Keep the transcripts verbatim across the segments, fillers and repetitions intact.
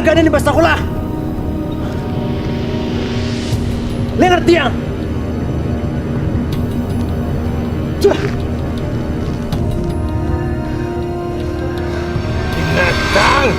Kalian basakolah. Lai ngarati ang? Sudah. Binatang!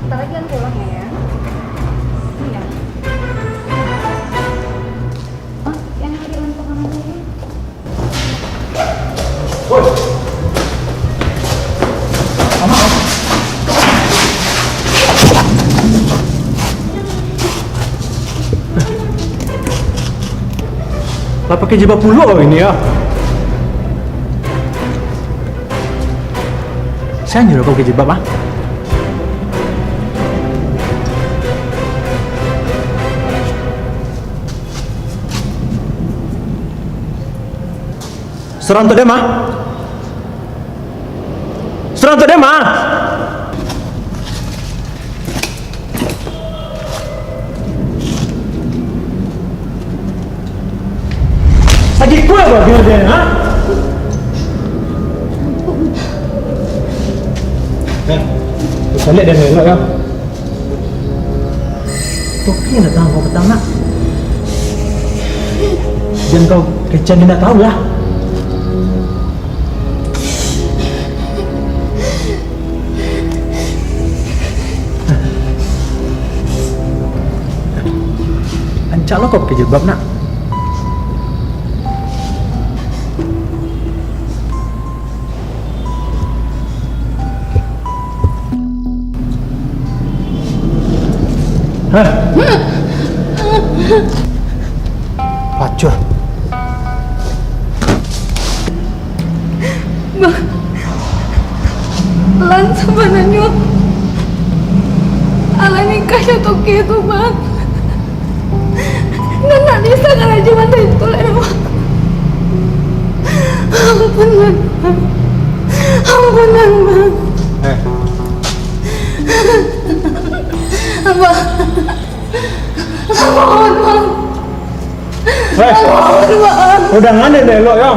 Bentar lagi kan pulang ya, ya? Iya. Oh, yang ada di ruang tahanan tadi. Lah pakai jilbab pulo kau ini, yo. Sia nyuruah kau pakai jilbab, ah? Surang tu den mah. Surang tu den mah. Lagi kuat kau dengar den, ha? Eh, kau caliak den elok, yo. Toki nan datang kau patang, nak. Jan kau kecekan, indak tahu lah. Rancak lo kau pakai jilbab, nak. Hah? Pacuah. Bang, Lan sabananyo alah nikah jo Toki tu, Bang. Nan ndak bisa karajo mantah itu lai, Bang. Ampunan, Bang. Ampunan, Bang. Eh. Abah. Abah, Bang. Eh. Abah, Bang. Udah ngana deh lo, yo.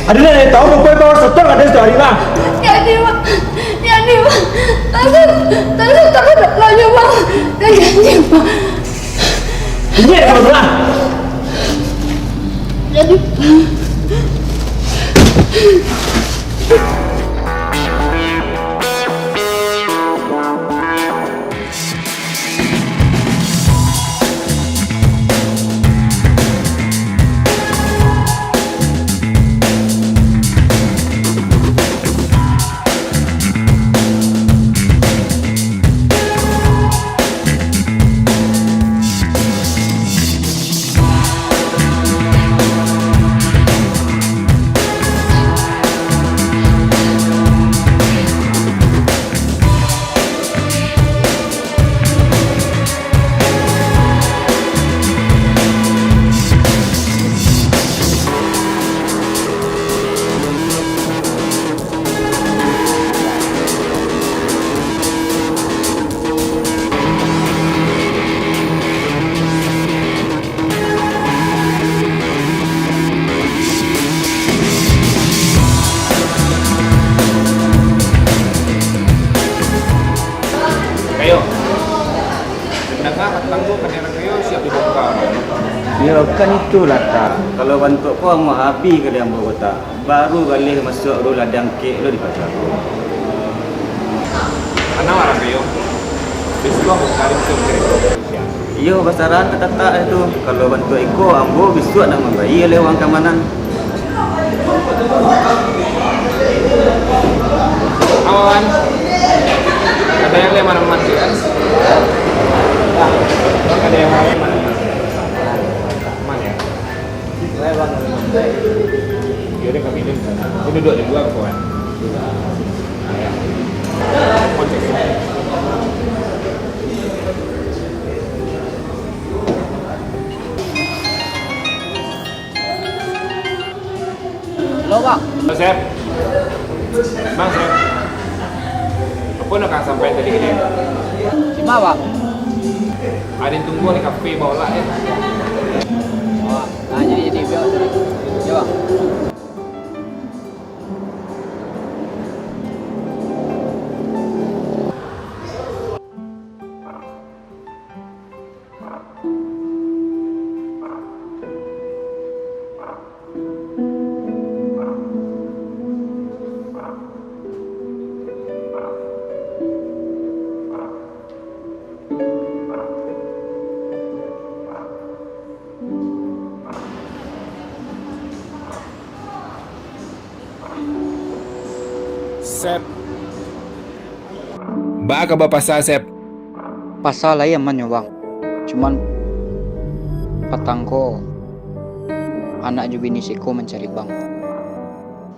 Ada yang tahu mau kau bawa setor ada sehari lah. Ya, ni, Bang. Ya, ni, Bang. Takkan, takkan, takkan, tak nanya, Bang. Ya, ya, ni, Bang. Ini ada berapa? Jadi, Yo, kan itulah, Tak. Kalau bantuak ko amuah abih kali ambo ko, Tak. Baru galeh masuak ru ladang kek lo di pasa ko. Anang lah yo. Bisuak ambo kali masuak kereta. Iyo, basarahan ka Tatak tu. Kalau bantuak iko, ambo bisuak nak mambayia leh uang kaamanan. Awan, ada yang leh manaman tu kan? Ada yang leh manaman. Aman ya? Iyo, dia kami ni. Dia duduk di lua, kawan. Ah, ya. Kocek. Halo, Bang. Halo, Sep. Bang, Sep. Apo nak ka sampaian tadi ka dia? Sima, Bang? Aden tunggu di kafe bawah lah, ya. Oh, nah, jadi, jadi, biar. Ya, Bang. Sep. Baa kaba pasa, Sep? Pasa lai aman nyo, Bang. Cuman, patang ko, anak jo bini siko mancari Bang.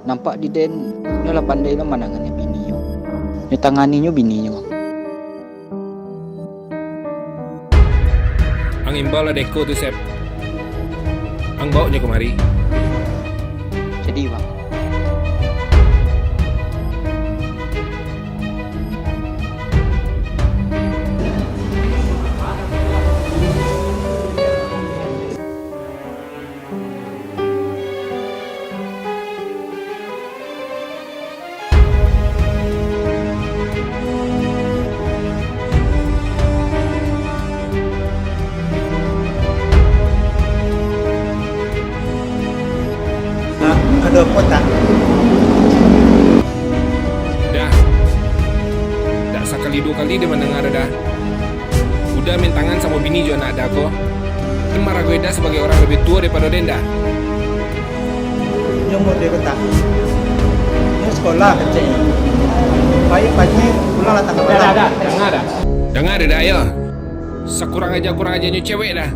Nampak di den, nyo lah pandai lo manangani bininyo. Nyo tanganinyo bininyo, Bang. Ang imbau lah deko tu, Sep. Ang baok nyo kamari. Jadi, Bang. Ado apo, Tak? Dah. Dak sakali duo kali den mandanga dah. Uda main tangan samo bini jo anak Da ko. Den maragoi Da sabagai urang labiah tuo daripado den Da. Nyo mode ko, Tak. Nyo sikolah keceknyo. Pai pagi, pulang lah tangah malam. Da, Da, Da. Danga Da. Danga Da, Da, yo. Sakurang aja-kurang ajanyo cewek Da.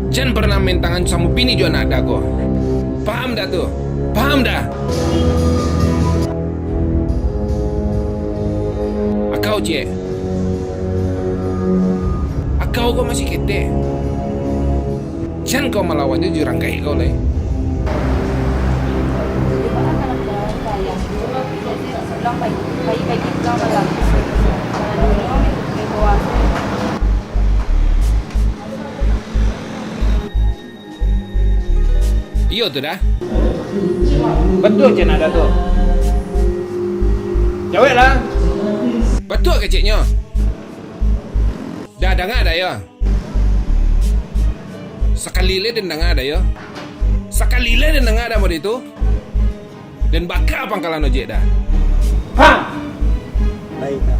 Jan parnah main tangan samo bini jo anak Da ko. Paham Da tu? Paham Da? Akau, ciek. Akau ko masih ketek. Jan kau malawannyo jo urang gaek kau lai. Iyo tu Da. Batua cek nak Da tu. Jaweklah. Batua keceknyo. Da danga Da yo? Sakali lai den danga Da yo? Sakali lai den danga Da mode tu? Den baka pangkalan ojek Da. Paham? Baik, Da.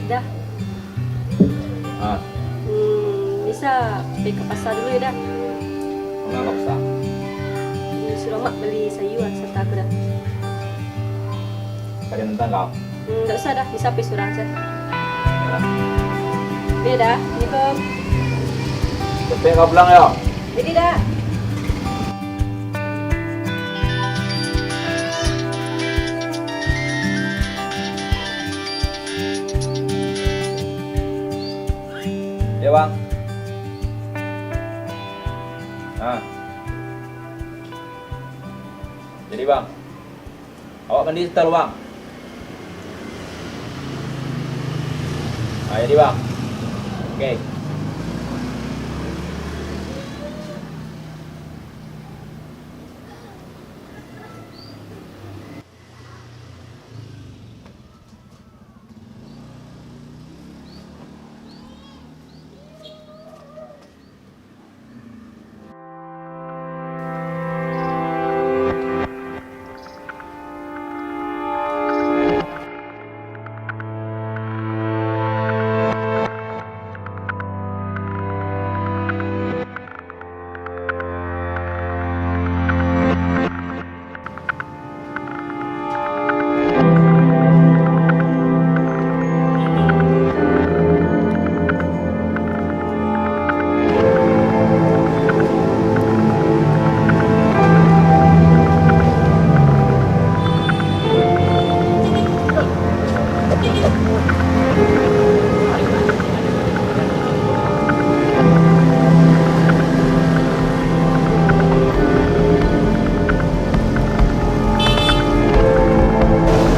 Da. Ah. Hmm, bisa pai ka pasa dulu yo, Da? Kama ka pasa? Di Sulamak bali sayua sarata ko, Da. Ka den antaan kau? Hmm, ndak usah Da, bisa pai surang se. Yo. Yo Da, assalamualaikum. Capek kau pulang yo. Jadi Da. Yo Bang. Nah. Jadi Bang, awak mandi satalu Bang. Jadi, Bang. Oke.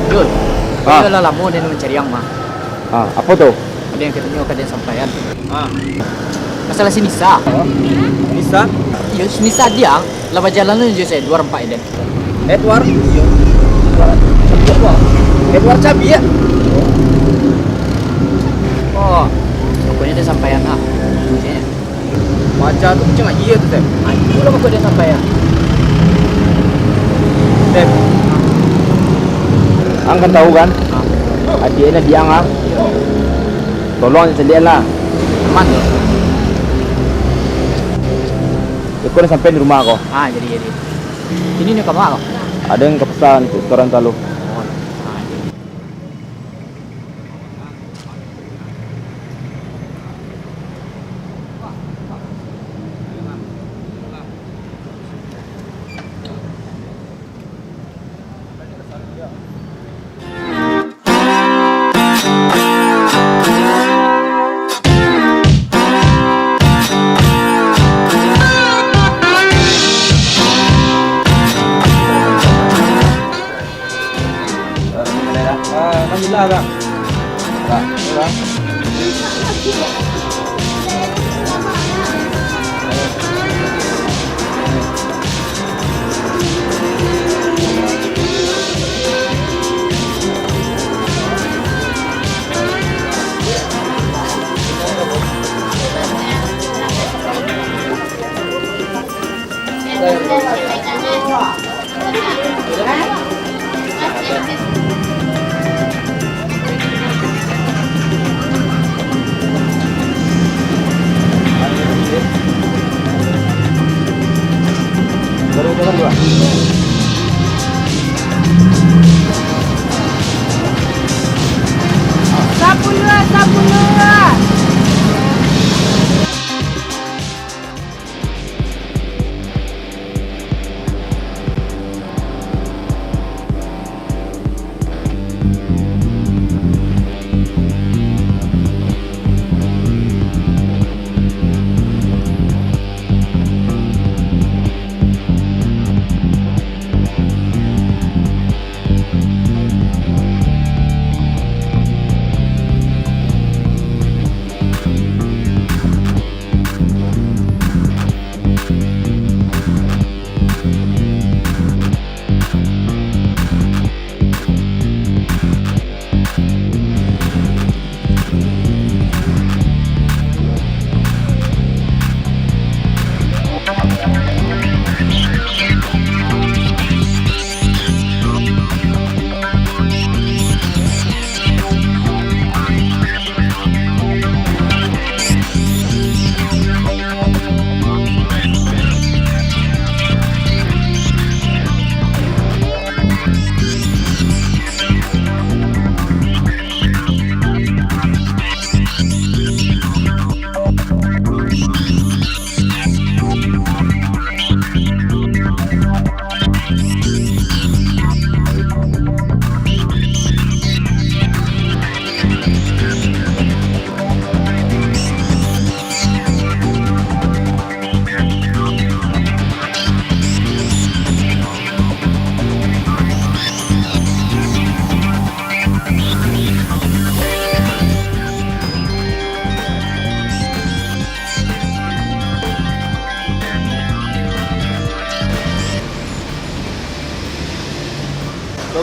Jul, ah, iyo lah lamo den mancari ang mah. Ah, apo tu? Ado nan ka den sampaian. Ah. Masalah si Nisa. Oh. Nisa? Iyo, si Nisa diang. Lah bajalan jo si Edward ampek den. Edward? Iyo. Edward? Edward Cabiak? Oh, pokoknyo den sampaian lah. Maksudnyo. Wajah tu macam iyo tu, Tep. Ah, itulah pokok den sampaian. Tep. Ang kan tahu kan? Ah. Adiak ni diang ah. Tolong caliak lah. Aman tu. Iko lah sampai di rumah ko. Ah, jadi, jadi. Ini ni kamar ko? Ado nan ka pasan untuak Gorontalo. Oh, ah, jadi. Ah, alhamdulillah, Bang.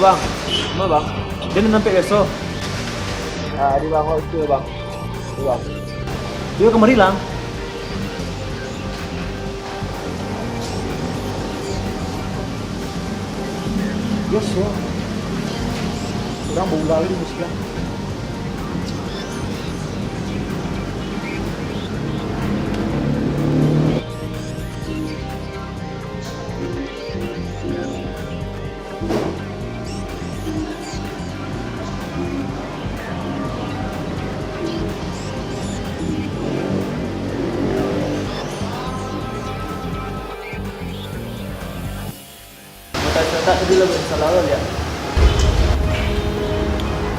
Bang, ma, Bang? Den nampek biaso. Ah, di Bang, oh, itu, Bang. Itu, Bang. Dio kamari lah. Biaso. Urang baulah lagi musik lah.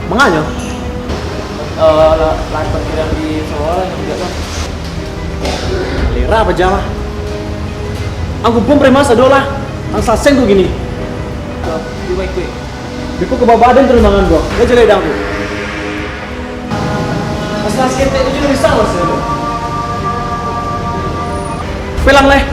Mangkonyo? Eh, lah, lah parkirian di Sawah lah, nan biak tu. Lera aja lah. Angku pun preman sado lah. Ang saseng tu kini. Yo, yo, baik, baik. Beko ka bawah badan tu mangan gua. Yo, jelek dang tu. Asal saketek tu juo bisa, Mas, yo. Pelang leh.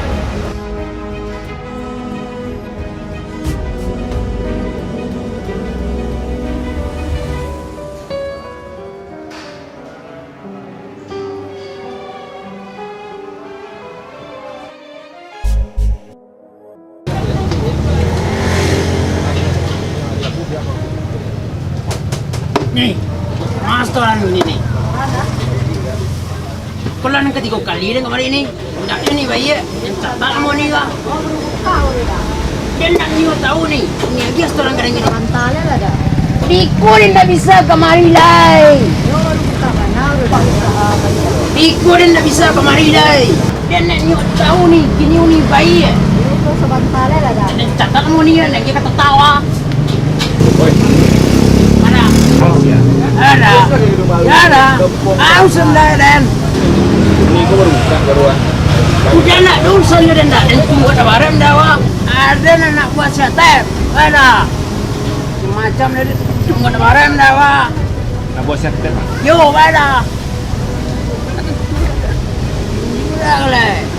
Ni, master anu ni, ni. Kalau nan katigo kali den kamari ni, ndak ni, ni baiak. Mintak tak mau ni, Bang. Den ndak nio tahu ni. Ni lagi setoran kadang ni. Biko den ndak bisa kamari lai. Biko den ndak bisa kamari lai. Den ndak nio tahu ni, kini uni baiak. Den catat mau ni, lagi kata tawa. Ada. Ada. Ada. Au sendai den. Ini kau baru buka baru ah. Udah nak dosa yo den dak, den tunggu ada barang dah, Wak. Ada nak, nak buat siatep. Ada. Macam dari tunggu ada barang dah, Wak. Nak buat siatep. Yo, ada. Udah leh.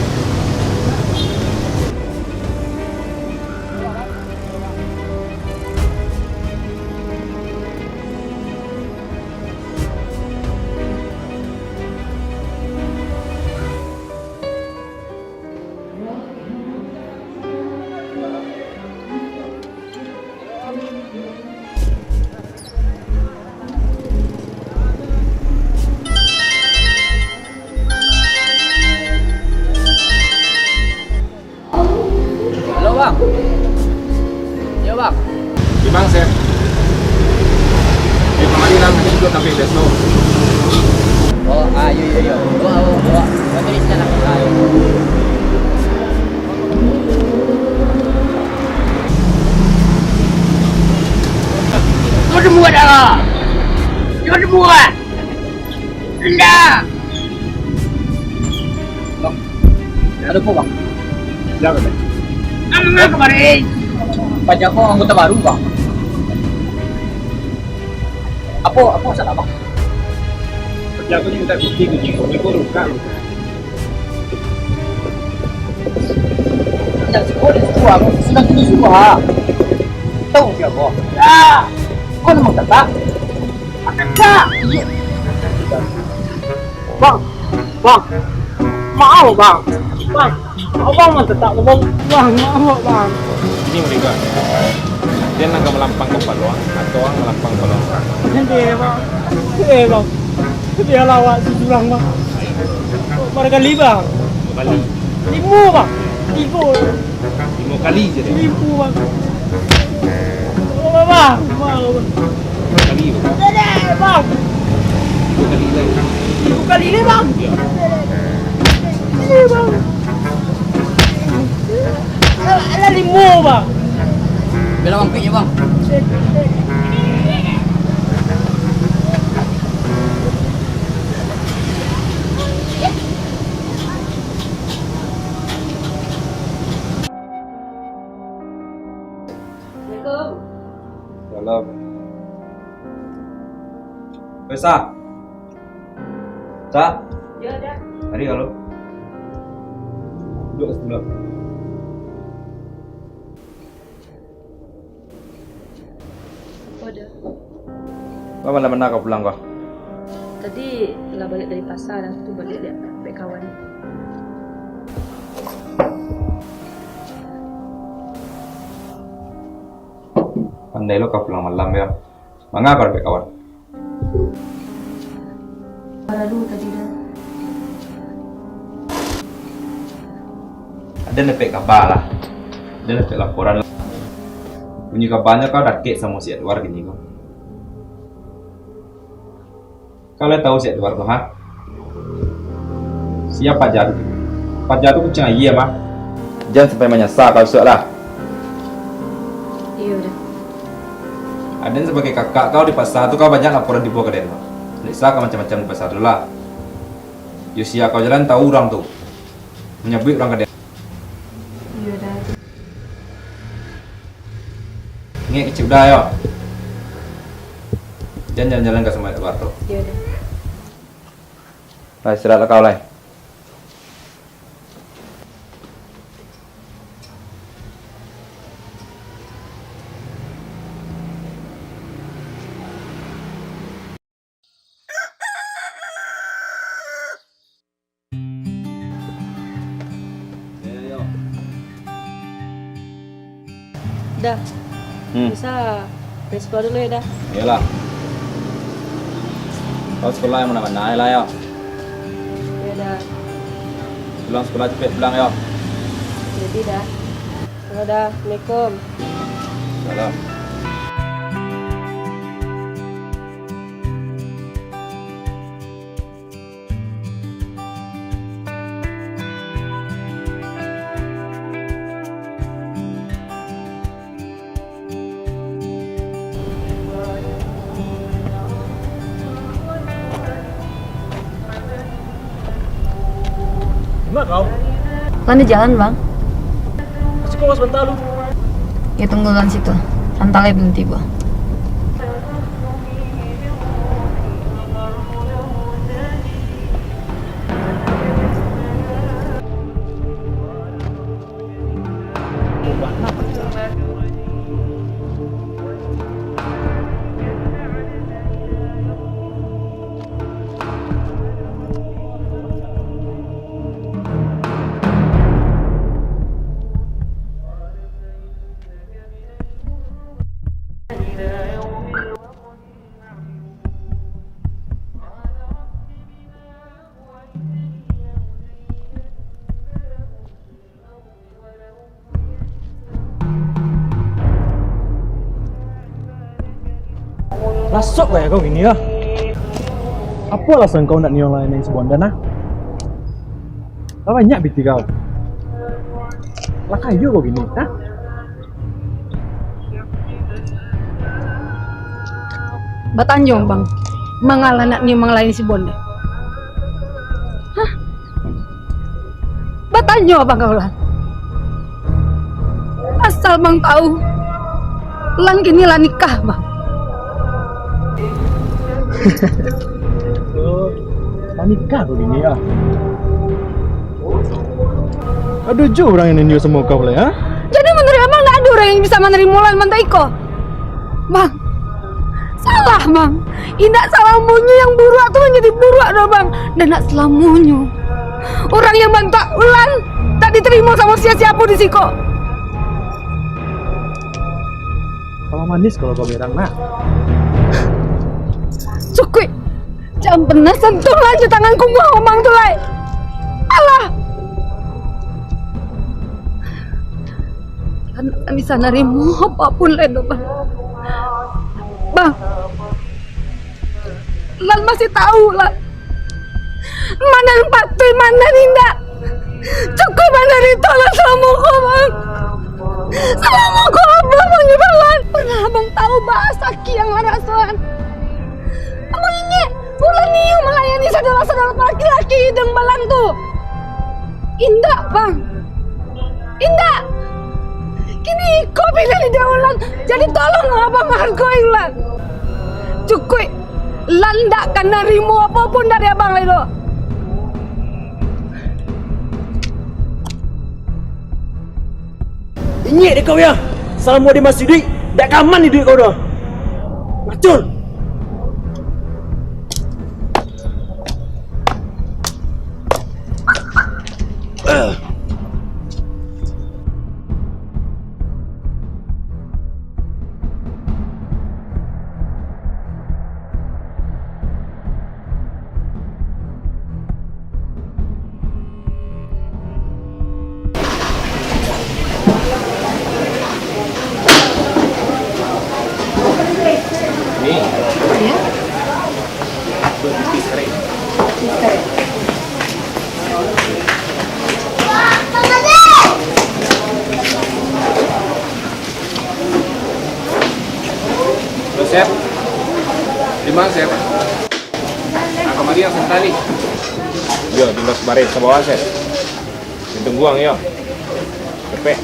Halo, Bang. Yo, Bang. Di Bang, Sep. Di kamari lah, tadi juo sampai Desno. Oh, ah, yo, yo, yo. Bawa, bawa, bawa. Nanti di sana. Ah, yo. Kau tunggu dah. Kau tunggu dah. Indak. Bang, ado apo, Bang? Jan, Bang. Ang manga kamari? Paja ko anggota baru, Bang. Apo, apo salah, Bang? Paja ko mintak kunci, kunci ko, ko rusak. Paja ko di suruah, Bang. Sudah tu di suruah, ha. Tahu sia ko? Ah! Ko namo kakak? Kak! Bang, bang, maaf, bang. Bang, abang mah tetap, bang. Bang, maaf, bang. Ini mereka. Dia nak melampang ke paluang atau orang melampang paluang? Nanti, bang. Eh, bang. Biarlah awak surang, bang. Barangkali, bang. Barangkali. Limo, bang. Tigo. Limo kali je deh. Limo, bang. Bang, bang, bang. Limo kali, bang. Dek, bang. Limo kali lagi. Limo kali lagi, bang. Ya. Iya, bang. Alah, alah, limo, bang. Bela bangkit je, bang. Assalamualaikum. Salam. Weh, Sa. Sa. Yo, Da. Mari, halo. Duduak sebelah. Malam ma kau pulang ko? Tadi lah baliak dari pasa, dah tu baliak dek kawan. Pandai lo kau pulang malam yo. Manga kau dapek kawan? Paralu tadi dah. Aden dapek kaba lah. Aden dapek laporan lah. Bunyi kabanyo kau dakek samo si Edward kini ko. Kau lai tahu si Edward tu, ha? Sia paja tu? Paja tu kuciang aia mah. Jan sampai manyasa kau isuak lah. Iyo dah. Aden sabagai kakak kau di pasa tu, kau banyak laporan dibawa ka den tu. Ndak bisa kau macam-macam di pasa tu lah. Yo sia kau jalan tahu urang tu. Manyabuik urang ka den. Iyo dah. Ingek kecek udah yo. Jan jalan-jalan ka samo Edward tu. Iyo dah. Lah, istirahat lah kau lai. Dah. Hmm. Bisa main sekolah dulu yo, Dah. Iyolah. Kau sekolah yang mana-mana lah yo. Iyo, Dah. Pulang sekolah capek pulang yo. Jadi, Dah. Halo, Dah. Assalamualaikum. Salam. Di ma kau? Kan di jalan, Bang. Masih kau sabanta lu. Ya, tunggu kan situ. Rantai belum tiba. Rasok gaya kau gini, ah. Apo alasan kau ndak nio layani si Bondan, ah? Lah banyak pitih kau. Lah kayo kau gini, ah? Batanyo, Bang, manga lah ndak nio malayani si Bondan? Hah? Batanyo, Bang, kau lah. Asal Bang tahu, Lan kini lah nikah, Bang. Oh, lah nikah kau kini, ah? Ado juo urang yang nio samo kau lai, ha? Jadi manuruik Abang, ndak ado urang yang bisa manarimo Lan mantun iko? Bang, salah, Bang. Indak salamonyo yang buruak tu manjadi buruak doh, Bang. Dan ndak salamonyo urang yang bantuak Lan tak ditarimo samo sia-sia pun di siko. Tambah manis kalau kau berang, nak. Cukuik. Jan pernah santuah lai jo tangan kumuah Abang tu lai. Alah. Lan ndak bisa narimo apapun lai doh, Bang. Bang. Lan masih tahu, Lan. Mana nan patuik, mana nan indak. Cukuik mandarito Lan salamo ko, Bang. Salamo ko Abang manyuruah Lan. Pernah Abang tahu baa sakik yang Lan rasoan? Abang ingek, Ulan nio malayani saudara-saudara laki-laki di Balang tu? Indak, Bang. Indak. Kini iko piliah lidah Ulan. Jadi tolong Abang hargoi Ulan. Cukuik. Lan ndak ka narimo apo pun dari Abang lai doh. Ingek dek kau, yo, salamo den masih iduik, dak ka aman iduik kau doh. Ngacur. Yang santa ni. Yo, di los bareh ka bawah se. Ditunggu ang yo. Capek.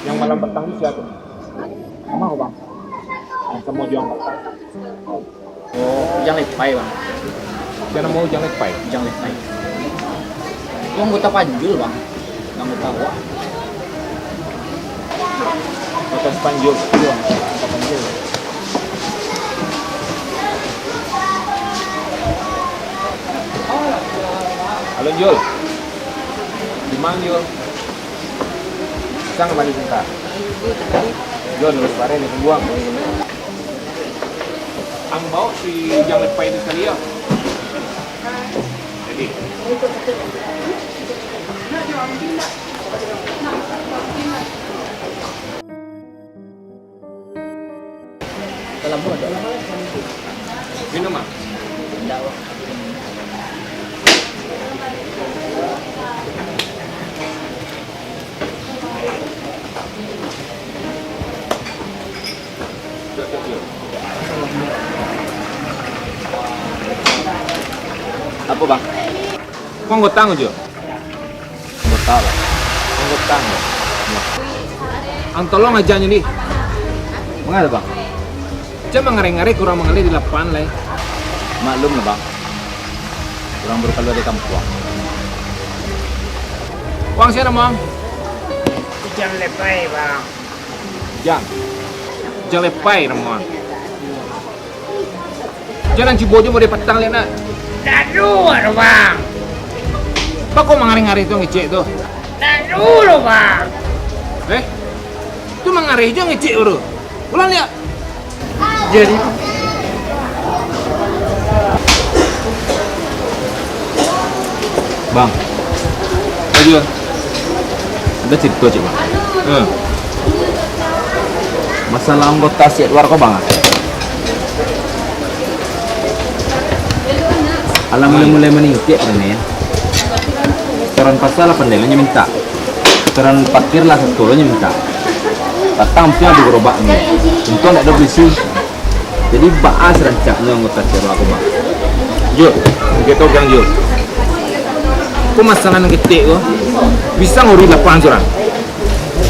Yang malam petang tu siapo? Mama ko, Bang. Yang samo juang petang. Oh, Ujang Lepai, Bang. Sia namo Ujang Lepai? Ujang Lepai. Itu anggota Panjul, Bang. Anggota awak. Anggota Panjul. Iyo, anggota Panjul. Halo, Jul. Di ma, Jul? Sang bali santa. Jul, lurus bareh ni, tunggu ang. Ang bawa si Ujang Lepai tu sakali, yo. Jadi. Dalam mulut, Dok. Minum, ah? Indak, Bang. Apo, Bang? Kau anggota ang, Jo? Anggota, Bang. Anggota ang, Bang. Ang tolong aja nyo, Di. Manga, Bang? Jan mangareh-ngareh, kurang mangaleh di lapangan lai. Maklum lah, Bang. Urang baru kalua dari kampuang. Ang sia namo ang? Ujang Lepai, Bang. Ujang. Ujang Lepai namo ang. Jan ang cubo jo bareh patang liak nak. Ndak ado doh, Bang. Baa kok mangareh-ngareh tu ngecek tu? Ndak ado doh, Bang. Eh? Tu mangareh jo ngecek tu. Ulang liak. Jadi. Bang. Aduh. Ado carito, cik, Bang. Hmm. Masalah anggota si Edward ko, Bang, ah. Alah mulai-mulai maningkek ko ni, yo. Setoran pasa lah pandai lo nyo mintak. Setoran parkir lah sato lo nyo mintak. Patang piang digarobak nyo. Untuang ndak ado polisi. Jadi, baa sarancaknyo anggota si Edward ko, Bang? Jo, kito bilang, Jo. Ko masalah nan ketek ko, bisa ngurus lapangan surang.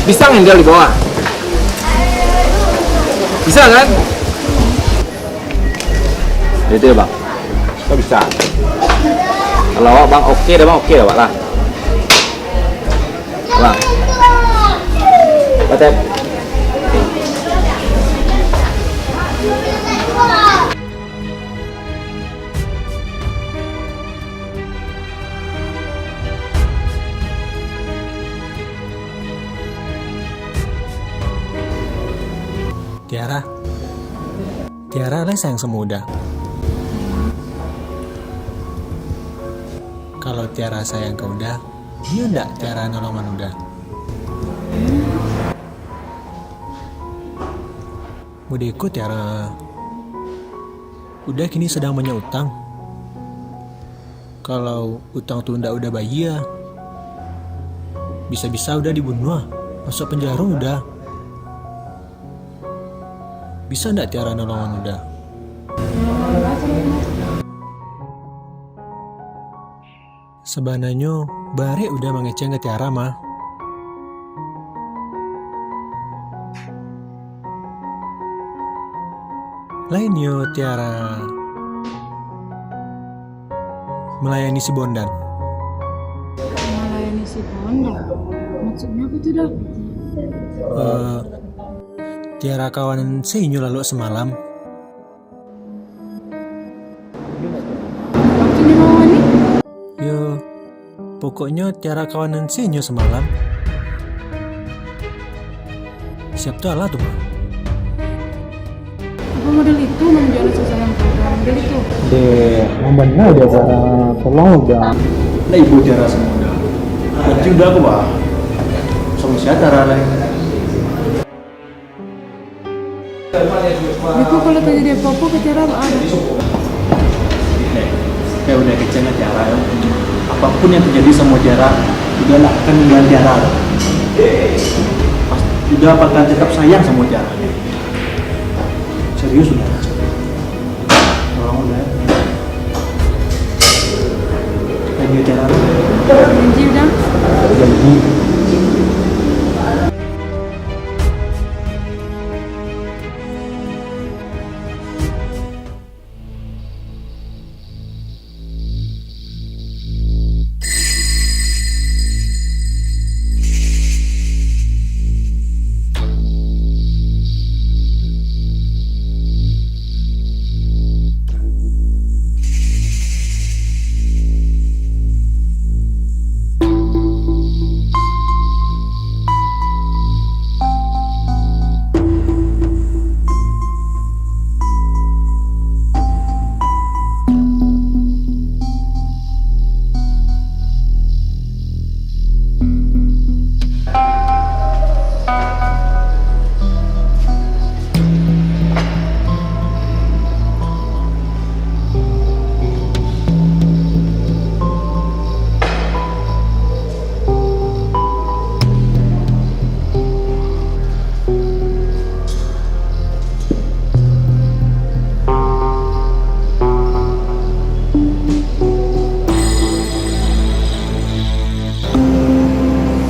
Bisa ngendal di bawah. Bisa, kan? Itu yo, Bang. Ko bisa. Kalau awak, Bang, oke dah, Bang, oke dah, Bang, lah. Bang. Batek. Tiara. Tiara lai sayang samo Uda. Kalau Tiara sayang ka Uda, iyo ndak Tiara nolongan Uda? Mode ko Tiara, Uda kini sadang banyak utang. Kalau utang tu ndak Uda bayia, bisa-bisa Uda dibunuah, masuak panjaro Uda. Bisa ndak Tiara nolongan Uda? Sabananyo, barek Uda mangecek ka Tiara mah. Lai nio Tiara malayani si Bondan. Malayani si Bondan? Maksudnyo apo tu, Dok? Eh, Tiara kawanan se inyo lalok samalam. Maksudnyo manga ni? Yo, pokoknyo Tiara kawanan se inyo samalam. Siap tu alah tu, Bang. Apo model itu, Bang Jonas, sayang tu, model itu? Dek, Bang, bana dia, Bang. Tolong, Bang. Lah, ibu Tiara samo Uda. Berarti Uda ko, Bang. Samo sia Tiara lai? Beko kalau tajadi apo-apo ka Tiara, baa? Nek, kau udah kecewa Tiara, yo. Apapun yang terjadi sama Tiara, Uda lah akan ninggalin Tiara. Pas, Uda bakal tetap sayang sama Tiara. Serius, Uda. Tolong, Uda. Janji, Uda. Janji.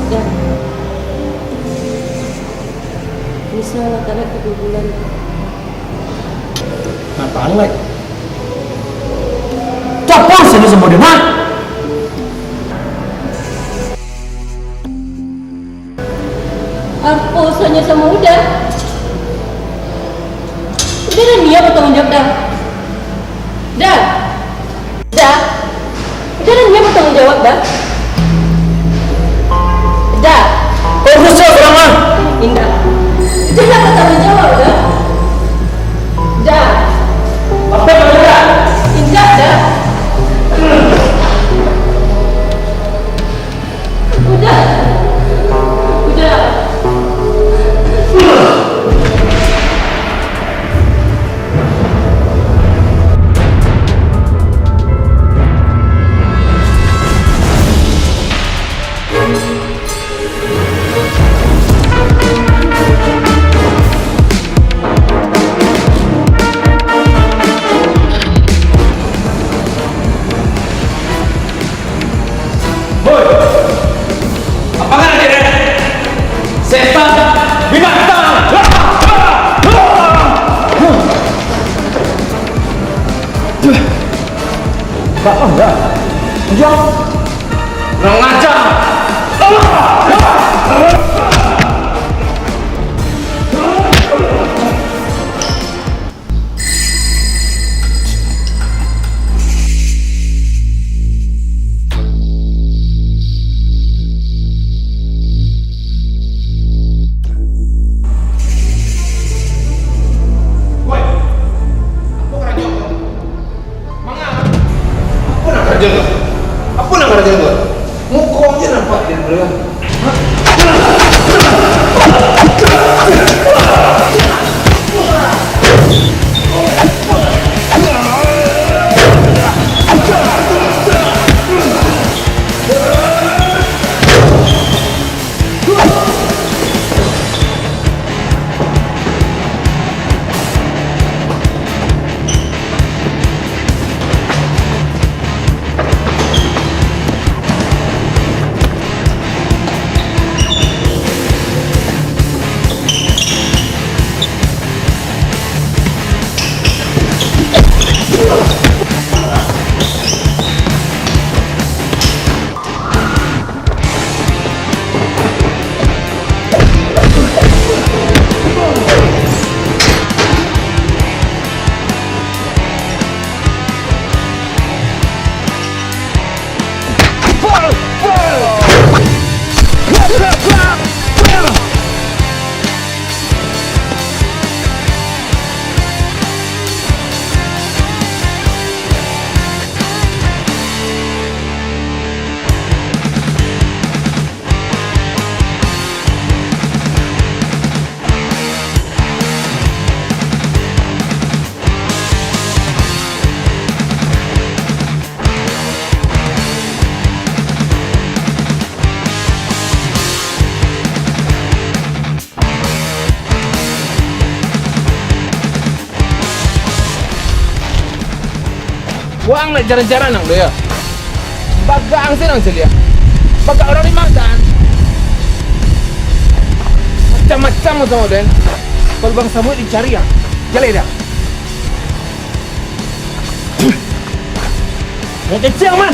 Dah. Nisa lah talak tigo bulan. Ngapain, Lai? Apo urusan Nisa samo Uda, ha? Apo urusannya sama Uda? Uda lah niyo batanggung jawab, Da. Da. Da. Uda lah niyo batanggung jawab, Da. Da. Kau usah serangan. Indak. Uda lah batanggung jawab, Da. Da. Apa yang Uda? Indak, Da. Uda. Uda. Woi! Apo nan jadi? Setan binatang! Baa, Da? Diam! Kurang ajar! Woi, apo karajo ko? Manga? Apo nan karajo ko? Apo nan karajo ko? Muko ajo nampak di dalam. Hah? Wang nak jalan-jalan nang tu, ya? Bagak ang senang caliak. Bagak urang di matan. Macam-macam ang samo den. Kalau Bang Samuel dicari, ah. Jaleh dah. Yang kencang, mah.